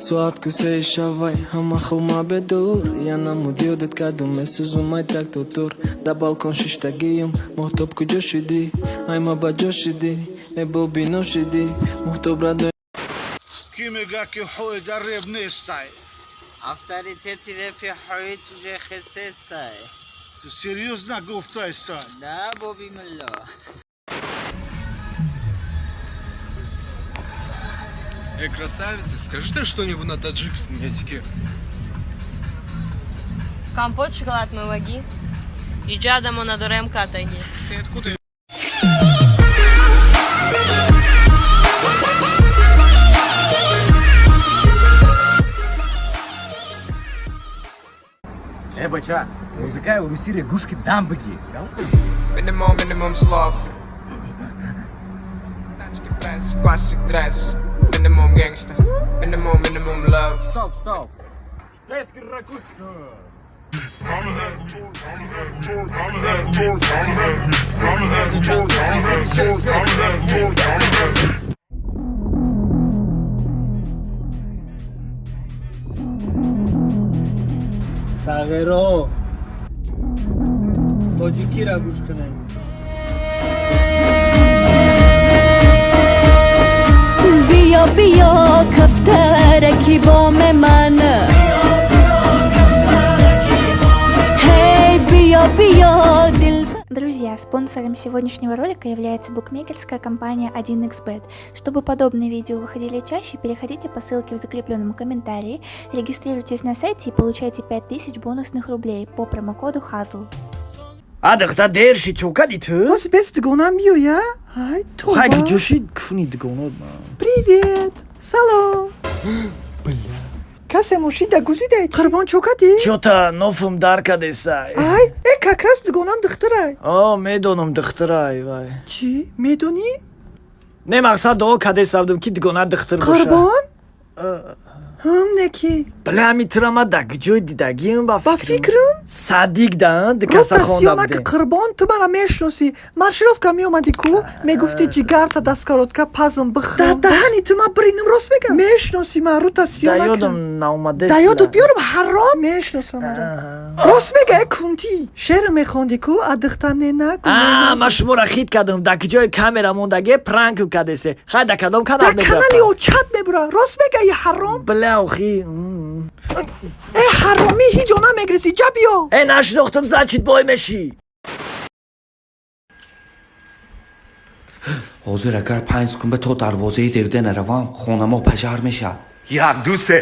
Соат кусеи шавай, ҳама хума бедор. Я намуд ёдат кардум, месӯзумай так дотор. Да балкон шиштагиюм, моҳтоб куҷо шудӣ? Ай ма ба ҷо шудӣ, э боби ношудӣ. Моҳтоб радо. Ки мега, ки ҳои дар реп нестай? Авторитети репи ҳоит уже хестесай. Ту серьёзно гуфтайсай? Да, боби мулло. Эй, красавица, скажи ты что-нибудь на таджикском языке. Компот шоколад мевагӣ. Иҷадамо надорем катагӣ. Ты откуда? Э, бача, музыкаи урусире гӯш ки, дам бигӣ. Минимум, минимум слов. Тачки пресс, classic dress. Минимум gangsta. Минимум, минимум love. Стоп, стоп. Китайский ракушка. Сағиро, тоҷикира гӯш кунед. Биё, биё, кафтараки боме ман. Ҳей, биё, биё, дил. Друзья, спонсором сегодняшнего ролика является букмекерская компания 1xBet. Чтобы подобные видео выходили чаще, переходите по ссылке в закрепленном комментарии, регистрируйтесь на сайте и получайте 5000 бонусных рублей по промокоду HAZL. А духта дер ши, чо кади ту? Ҳози бес дугонам биёя. Ай, тоба. Хай, куҷо шид куфуни дугонот? Привет, салом. Бля, касе мошин да гузидай. Қурбон, чо кадӣ? Чота нофум дар кадесай. Ай, э, как раз дугонам духтарай. О, медонам, духтарай вай. Чӣ медонӣ? Не, мақсад дуо кадеса будум, ки дугона духтар боша. Қурбон, ҳам неки. Бля, ами тура ма да куҷои дидагиам ба? Ба фикрам. Садик да дикаса хонда Ротасиёнак. будем. Қурбон, ту мара мешиносӣ. Маршировка меомадӣ ку, мегуфтӣ ҷигарта даскоротка пазм бихӯрам. Да даҳани ту ма биринам, рост мегам, мешиносӣ ма. Да. Ротасиёнак. Ёдам наомадест. Да ёдут биёрам, ҳаром, мешиносам мара, рост мега. Э, кунтӣ шеър мехондӣ ку, а духтар не нагу. А ма шуморо хит кардам, да куҷои камера мондаге пранк кадесе. Хай, да кадом канал? Дар канали очат мебура, рост мега, и ҳаром. Бля, охи. Э, ҳаромӣ, ҳеҷ ҷо намегрезӣ, ҷа биё. Э, нашинохтам, значит бой мешӣ. Ҳозир агар 5 секунда то дарвозаи девда наравам, хонамо пожар мешавад. Як, ду, се.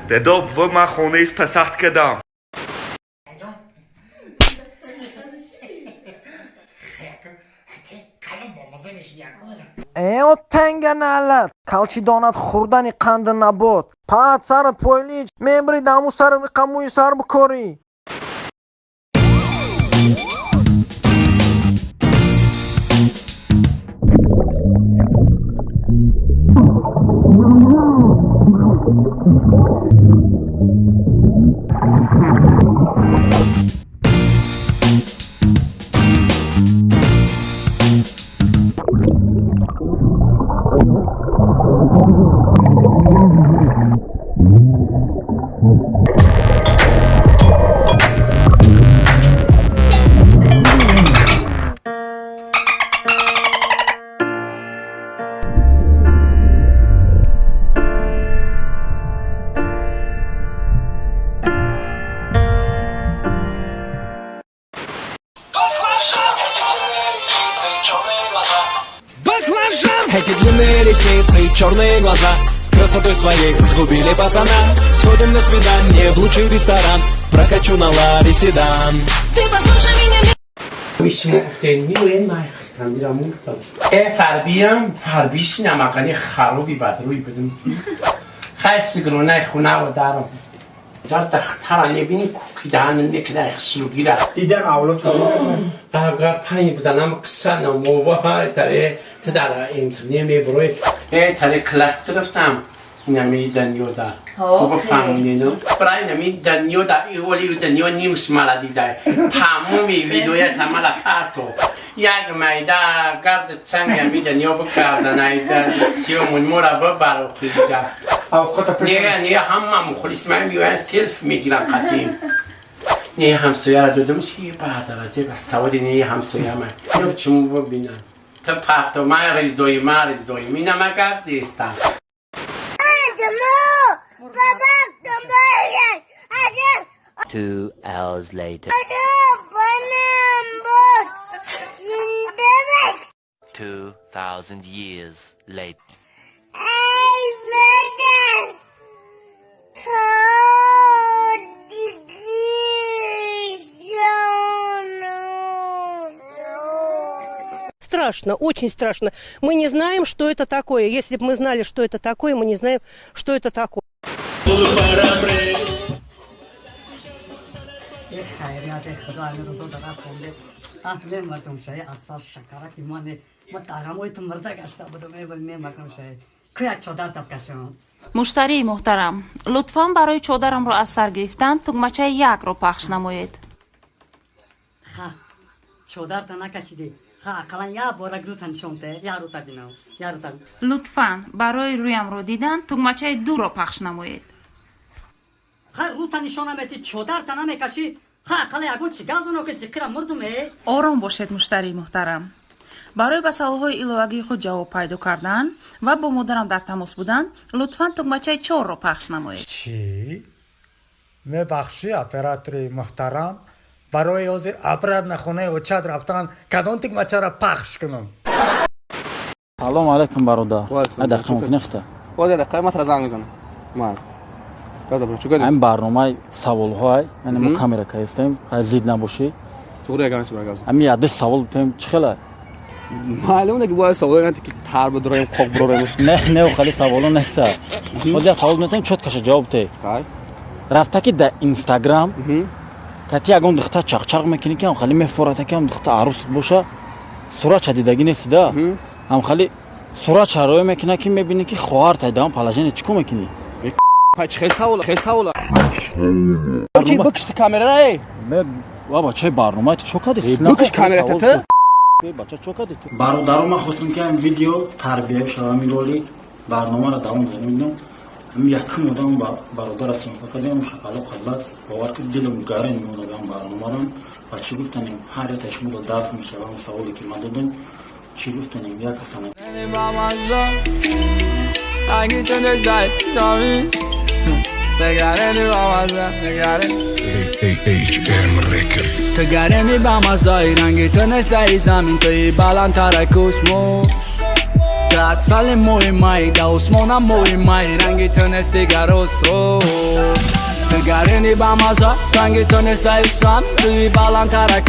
Дедо, бво, ман хонаи пасахт кардам. Э, о, танга налат калчидонат, хӯрдани қанди набот, паат сарат пойлич мебри, даму сару қамӯи сар бикорӣ. Баклажан! Эти длинные ресницы, черные глаза красотой своей сгубили пацана. Сходим на свидание в лучший ресторан, прокачу на Ладе седан. Ты послушай меня. Э, фарбиам, фарбиши намақани хароби бадрӯй будум. Хай, сигронаи хунаро дарам. Дар дахтара мебини, куқидаан мекида хислугира. Дидам, авлод. Агар панҷ бизанам, қисса намова таре ту дар интернет мебурои. Э, таре класс гирифтам. Нами данёда. Хуб фаҳмонену. Барои нами данёда, оли данё нимс мара дидай. Тамоми видеоя тамара парто. Як майда гард чанг ами дунё бикардан, айда сиёмун мора бибар охиҷа. Не, не, ҳама мухлис ман меоянд, селфи мегиранд қатим. Не, ҳамсояро додам, чи ба дараҷа ба саводи не ҳамсоя ман. Ино чуму бибинанд. Ту парто, ман ризои, ман ризои. Мина ман гап зестам. 2 hours later. 2,000 years later. Страшно, очень страшно. Мы не знаем, что это такое. Если бы мы знали, что это такое, мы не знаем, что это такое. Хайрият, худо рӯзо дар хонде мемардум шай асал шакараки мане ма тағамои ту мурда гашта будум, мемардум шай куя чодар тапкашам. Муштарии муҳтарам, лутфан барои чодарамро аз сар гирифтан тугмачаи якро пахш намоед. Ха, чодарта накашидӣ, ха, ақаллан як бора рута нишон те, як рута бинам, як рута. Лутфан барои рӯямро дидан тугмачаи дуро пахш намоед. Ха, рута нишон наметӣ, чодарта намекашӣ, ха, ақаллан ягон чи гап зано, ки зиқира мурдум э. Ором бошед, муштарии муҳтарам. Барои ба саволҳои иловагии худ ҷавоб пайдо кардан ва бо модарам дар тамос будан лутфан тугмачаи чорро пахш намоед. Чӣ? Мебахшӣ, оператори муҳтарам, барои ҳозир обратно хонаи очат рафтан кадом тикмачаро пахш кунам? Салом алайкум, бародар. Дақиқа мумкин ихта? Дақиқа ман занг мезанам. Ман ҳамин барномаи саволҳоай, яъне мо камера каистем, зид набошӣ. Ҳамин яде савол битем, чӣ хела? Маълум ки бояд савол ки тар бидроем, қоқ бирорем. Не, не, хали саволо неста. Ҳозир як савол метавонем, чёткаша ҷавоб те. Рафта ки дар Инстаграм кати ягон духта чақчақ мекунӣ, ки ҳамхали мефората, ки ҳам духта арӯсат боша, суратша дидагӣ нести да, ҳамхали суратша роя мекуна, ки мебинӣ, ки хоҳар тайдаам положение, чӣ кор мекунӣ? Хел савол, хел савол. Чи бикишти камера, эй? Ва бачаи барнома, ту чо кардӣ? Бикиш камерата ту. Бача, чо кардӣ ту? Бародаро, ман хостам, ки ҳам видео тарбия шава, ҳамин роли барномаро давом занидам. Ҳамин якум одам бародар съёмка кардем, шапалоқ қадлат, бовар ки дилам гарен монадам барномарам. Ва чӣ гуфтанем, ҳар яктаи шуморо дарс мешава он саволе ки ман додам. Чӣ гуфтанем, як ҳасана. Ранги ту нест дар замин. Тегарени ба маза, тегарени. AHM Records. Тегарени ба мазаи, ранги ту нест дар замин, туи баландтар космос. Ту асали моҳи май, да осмона моҳи май, ранги ту нест дигар рост рост. Тегарени ба маза, ранги ту нест дар замин, туи баландтар.